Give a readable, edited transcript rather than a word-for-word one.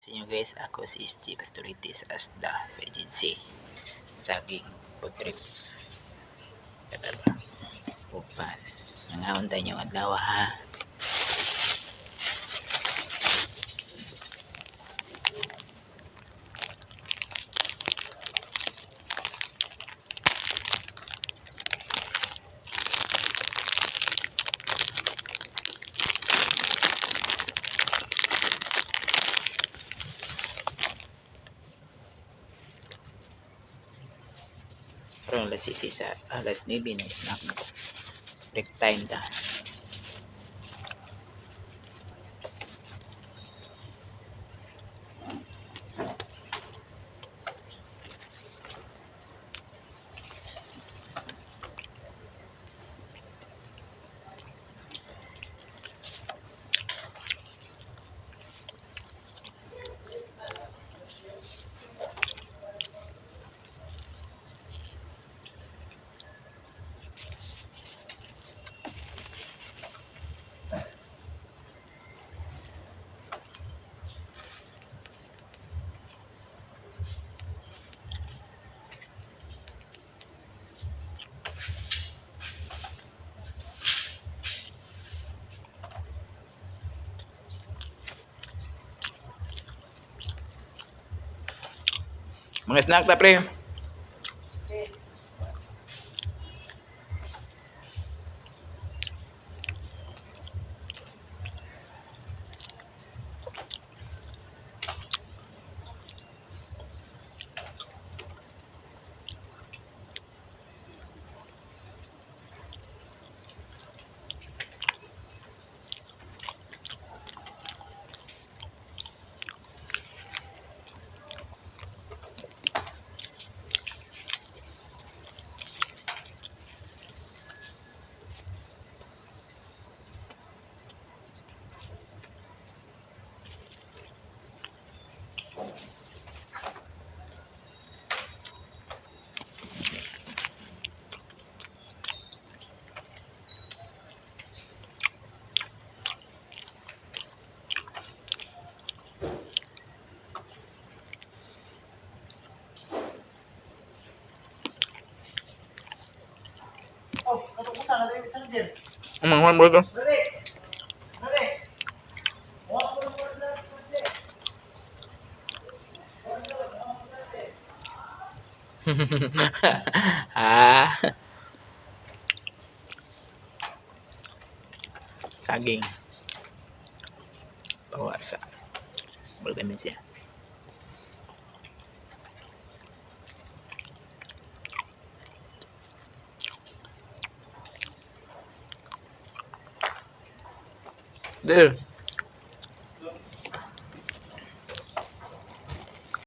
Sa inyo guys, ako si SG Pastoritis Asda sa agency Saging Food Trip. Ug fan. Nangaon tayo inyong adlaw ha. Karon alas 7 sa alas 9 na snack na ko. Break time ta. Mga snack ta, pre. Oh, katukusan na rin charger. Ang mga mo to. Relax. Relax. Wa ko na charger. Ah. Saging. Bawa sa vitamin siya. There.